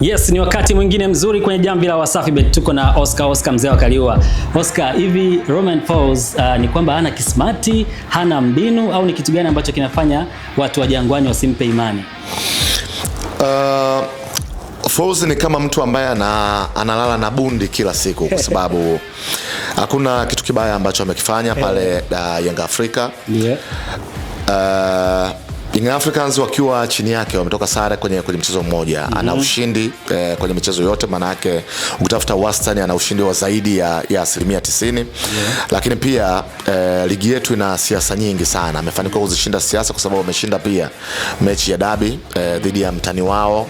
Yes, ni wakati mwingine mzuri kwenye jamvi la Wasafi Bet. Tuko na Oscar, Oscar mzee wa Kaliua. Oscar, hivi Romain Folz ni kwamba hana kismati, hana mbinu au ni kitu gani ambacho kinafanya watu wa Jangwani wasimpe imani? Folz ni kama mtu ambaye analala na bundi kila siku kwa sababu hakuna kitu kibaya ambacho amekifanya pale Young Africa. Young Africans wakiwa chini yake wametoka sare kwenye mchezo mmoja. Ana ushindi kwenye michezo yote, maana yake ukitafuta wastani ana ushindi wa zaidi ya 90%. Lakini pia ligi yetu ina siasa nyingi sana. Amefanikiwa kuzishinda siasa kwa sababu ameshinda pia mechi ya dabi dhidi ya mtani wao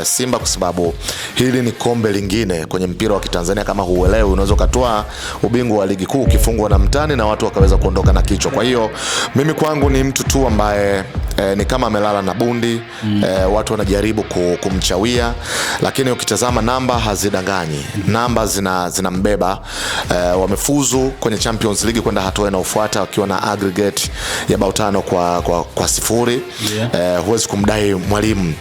Simba, kwa sababu hili ni kombe lingine kwenye mpira wa Kitanzania. Kama huuelewi, unaweza ukatoa ubingwa wa ligi kuu ukifungwa na mtani na watu wakaweza kuondoka na kichwa. Kwa hiyo mimi kwangu ni mtu tu ambaye ni kama amelala na bundi. Watu wanajaribu kumchawia, lakini ukitazama namba hazidanganyi. Namba zinambeba. Wamefuzu kwenye Champions League kwenda hatua inayofuata wakiwa na aggregate ya bao 5-0. Huwezi kumdai mwalimu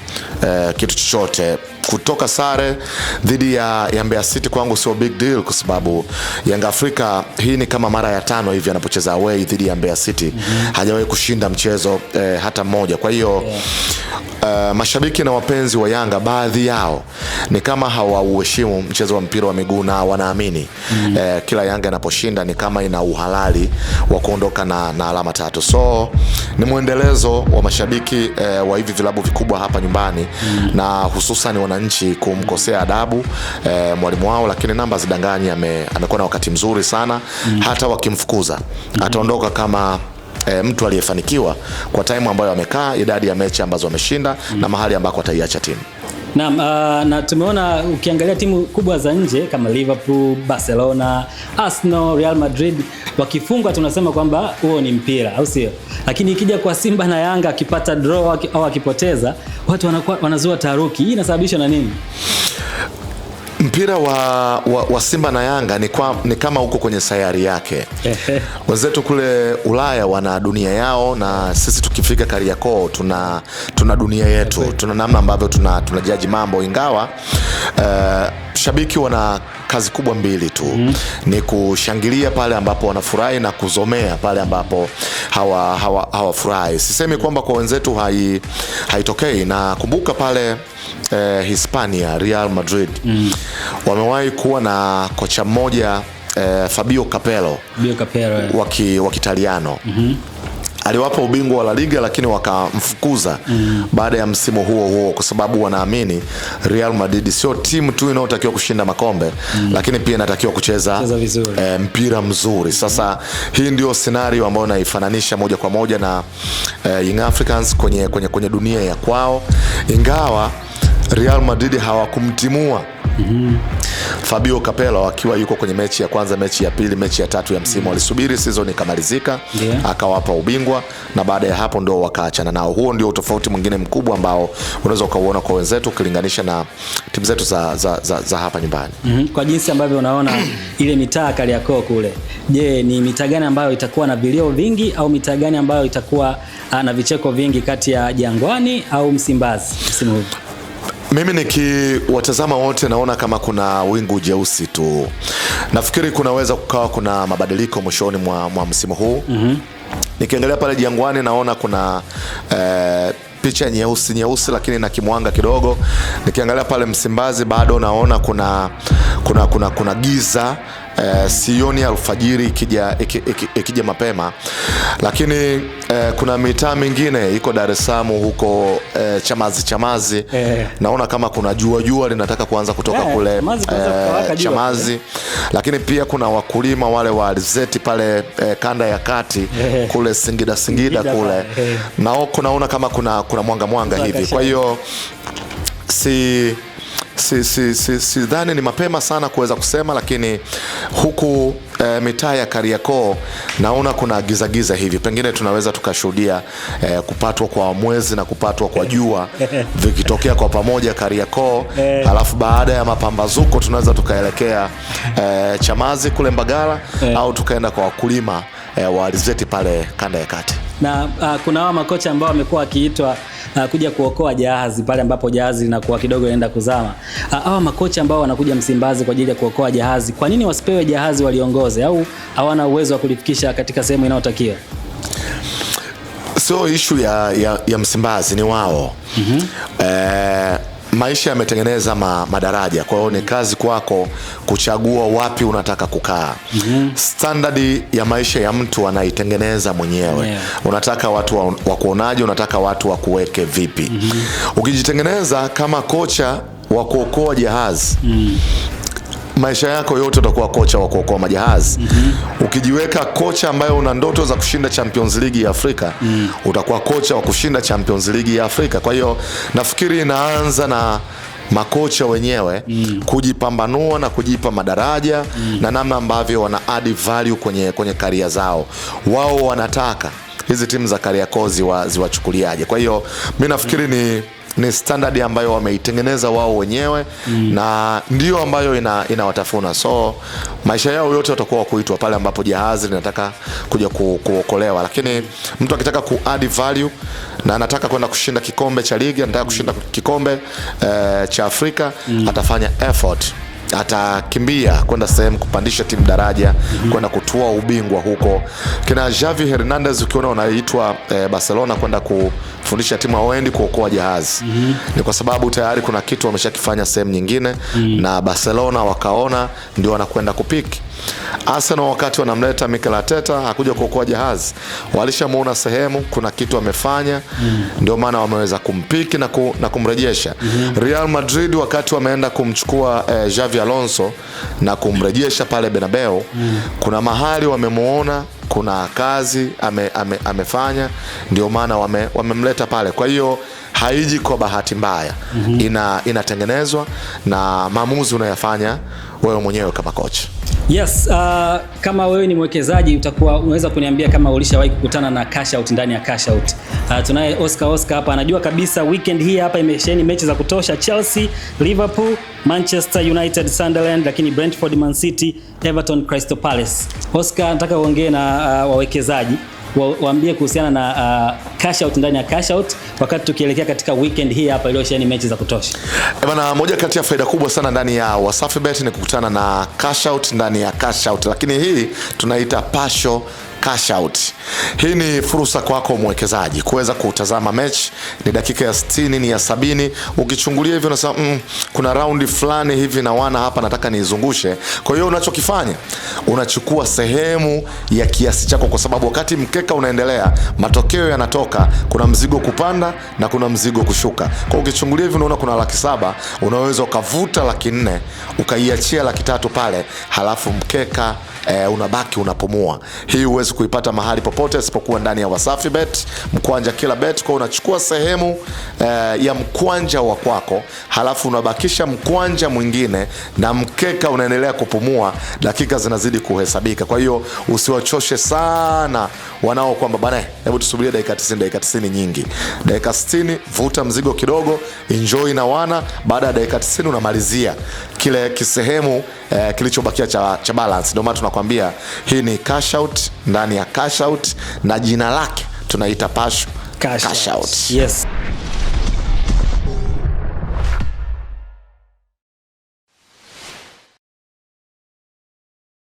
kitu chochote. Kutoka sare dhidi ya Mbeya City kwangu sio big deal, kwa sababu Young Africa hii ni kama mara ya 5 hivi anapocheza away dhidi ya Mbeya City. Hajawahi kushinda mchezo hata mmoja. Kwa hiyo mashabiki na wapenzi wa Yanga baadhi yao ni kama hawauheshimu mchezo wa mpira wa miguu na wanaamini kila Yanga inaposhinda ni kama ina uhalali wa kuondoka na alama 3. So ni mwendelezo wa mashabiki wa hivi vilabu vikubwa hapa nyumbani na hususan wananchi kumkosea adabu mwalimu wao, lakini namba zidanganyi, amekuwa na wakati mzuri sana. Hata wakimfukuza ataondoka kama mtu aliyefanikiwa kwa time ambayo amekaa, idadi ya mechi ambazo ameshinda na mahali ambako ataiacha timu. Naam, na tumeona ukiangalia timu kubwa za nje kama Liverpool, Barcelona, Arsenal, Real Madrid wakifungwa tunasema kwamba huo ni mpira, au sio? Lakini ikija kwa Simba na Yanga akipata draw au akipoteza, watu wanakuwa wanazua taharuki. Hii inasababishwa na nini? Mpira wa Simba na Yanga ni kama uko kwenye sayari yake. Wenzetu kule Ulaya wana dunia yao, na sisi tukifika Kariakoo tuna dunia yetu. Tuna namna ambavyo tunajaji mambo, ingawa shabiki wana kazi kubwa mbili tu. Ni kushangilia pale ambapo wanafurahi na kuzomea pale ambapo hawafurahi. Sisemi kwamba kwa wenzetu haitokei. Na kumbuka pale Hispania, Real Madrid wamewahi kuwa na kocha mmoja Fabio Capello, Fabio Capello, wa Kitaliano. Aliwapa ubingwa wa La Liga, lakini wakamfukuza baada ya msimu huo huo, kwa sababu wanaamini Real Madrid sio timu tu inayotakiwa kushinda makombe, lakini pia inatakiwa kucheza mpira mzuri. Sasa hii ndio scenario ambayo naifananisha moja kwa moja na Young Africans kwenye dunia ya kwao, ingawa Real Madrid hawakumtimua Fabio Capello akiwa yuko kwenye mechi ya kwanza, mechi ya pili, mechi ya tatu ya msimu. Walisubiri season ikamalizika, akawapa ubingwa, na baada ya hapo ndio wakaachana nao. Huo ndio utofauti mwingine mkubwa ambao unaweza ukauona kwa wenzetu ukilinganisha na timu zetu za hapa nyumbani. Kwa jinsi ambavyo unaona ile mitaa Kariakoo kule, je, ni mitaa gani ambayo itakuwa na vilio vingi au mitaa gani ambayo itakuwa na vicheko vingi kati ya Jangwani au Msimbazi msimu huu? Mimi nikiwatazama wote naona kama kuna wingu jeusi tu. Nafikiri kunaweza kukawa kuna mabadiliko mwishoni mwa msimu huu. Nikiangalia pale Jangwani naona kuna picha nyeusi nyeusi lakini na kimwanga kidogo. Nikiangalia pale Msimbazi bado naona kuna giza. Sioni alfajiri ikija mapema. Lakini kuna mitaa mingine iko Dar es Salaam huko Chamazi. Naona kama kuna jua linataka kuanza kutoka kule, Chamazi kuanza kuwaka jua. Chamazi. Lakini pia kuna wakulima wale wa alizeti pale kanda ya kati kule Singida Singida kule. pale. Na huko naona kama kuna mwanga Mwanga hivi. Kwa shamba. hiyo sidhani ni mapema sana kuweza kusema, lakini huku mitaa ya Kariakoo naona kuna giza giza hivi. Pengine tunaweza tukashuhudia kupatwa kwa mwezi na kupatwa kwa jua vikitokea kwa pamoja Kariakoo. Halafu baada ya mapambazuko tunaweza tukaelekea Chamazi kule Mbagala au tukaenda kwa wakulima wa alizeti pale kanda ya kati. Na kuna hawa makocha ambao wamekuwa wakiitwa kuja kuokoa jahazi pale ambapo jahazi linakuwa kidogo inaenda kuzama. Hawa makocha ambao wanakuja Msimbazi kwa ajili ya kuokoa jahazi, kwa nini wasipewe jahazi waliongoze, au hawana uwezo wa kulifikisha katika sehemu inayotakiwa? Sio ishu ya Msimbazi, ni wao. Maisha yametengeneza madaraja, kwa hiyo ni kazi kwako kuchagua wapi unataka kukaa. Standard ya maisha ya mtu anaitengeneza mwenyewe. Unataka watu wa kuonaje, unataka watu wa kuweke vipi. Ukijitengeneza kama kocha wa kuokoa jahazi, maisha yako yote utakuwa kocha wa kuokoa majahazi. Ukijiweka kocha ambaye una ndoto za kushinda Champions League ya Afrika, utakuwa kocha wa kushinda Champions League ya Afrika. Kwa hiyo nafikiri inaanza na makocha wenyewe kujipambanua na kujipa madaraja na namna ambavyo wana add value kwenye career zao. Wao wanataka hizi timu za Kariakoo ziwachukuliaje. Kwa hiyo mimi nafikiri ni standard ambayo wameitengeneza wao wenyewe na ndio ambayo inawatafuna. So maisha yao yote watakuwa kuitwa pale ambapo jahazi linataka kuja kuokolewa. Lakini mtu akitaka ku add value na anataka kwenda kushinda kikombe cha ligi, anataka kushinda kikombe cha Afrika, atafanya effort, atakimbia kwenda sehemu kupandisha timu daraja, kwenda kutoa ubingwa huko. Kina Xavi Hernandez ukiona wanaitwa Barcelona kwenda kufundisha timu, hawaendi kuokoa jahazi. Ni kwa sababu tayari kuna kitu wameshakifanya sehemu nyingine na Barcelona wakaona ndio wanakwenda kupiki. Arsenal wakati wanamleta Mikel Arteta hakuja kuokoa jahazi, walishamuona sehemu kuna kitu amefanya, ndio maana wameweza kumpiki na kumrejesha. Real Madrid wakati wameenda kumchukua Xavi Alonso na kumrejesha pale Bernabeu, kuna mahali wamemuona kuna kazi amefanya, ndio maana wamemleta pale. Kwa hiyo haiji kwa bahati mbaya, inatengenezwa na maamuzi unayafanya wewe mwenyewe kama coach. Yes, kama wewe ni mwekezaji utakuwa unaweza kuniambia kama ulishawahi kukutana na cash out ndani ya cash out. Tunaye Oscar hapa anajua kabisa weekend hii hapa imesheni mechi za kutosha: Chelsea, Liverpool, Manchester United, Sunderland, lakini Brentford, Man City, Everton, Crystal Palace. Oscar, nataka uongee na wawekezaji, waambie kuhusiana na cash out ndani ya cash out wakati tukielekea katika weekend hii hapa iliyosheni mechi za kutosha. Bana, moja kati ya faida kubwa sana ndani ya Wasafi Bet ni kukutana na cash out ndani ya cash out, lakini hii tunaita partial cash out. Hii ni fursa kwako mwekezaji kuweza kutazama mechi, ni dakika ya 60, ni ya 70, ukichungulia hivi unasema kuna raundi fulani hivi na wana hapa nataka niizungushe. Kwa hiyo unachokifanya unachukua sehemu ya kiasi chako, kwa sababu wakati mkeka unaendelea matokeo yanatoka, kuna mzigo kupanda na kuna mzigo kushuka. Kwa hiyo ukichungulia hivi unaona kuna 700,000, unaweza ukavuta 400,000 ukaiachia 300,000 pale, halafu mkeka unabaki unapumua. Hii huwezi kuipata mahali popote isipokuwa ndani ya Wasafi Bet, mkwanja kila bet. Kwa unachukua sehemu ya mkwanja wa kwako, halafu unabakisha mkwanja mwingine na mkeka unaendelea kupumua, dakika zinazidi kuhesabika. Kwa hiyo usiwachoshe sana wanao kwamba bana, hebu tusubirie dakika 90, dakika 90 nyingi. Dakika 60 vuta mzigo kidogo, enjoy na wana, baada ya dakika 90 unamalizia kile kisehemu kilichobakia cha balance. Ndio maana tunakwambia hii ni cash out ndani ya cash out, na jina lake tunaita partial cash out. Yes.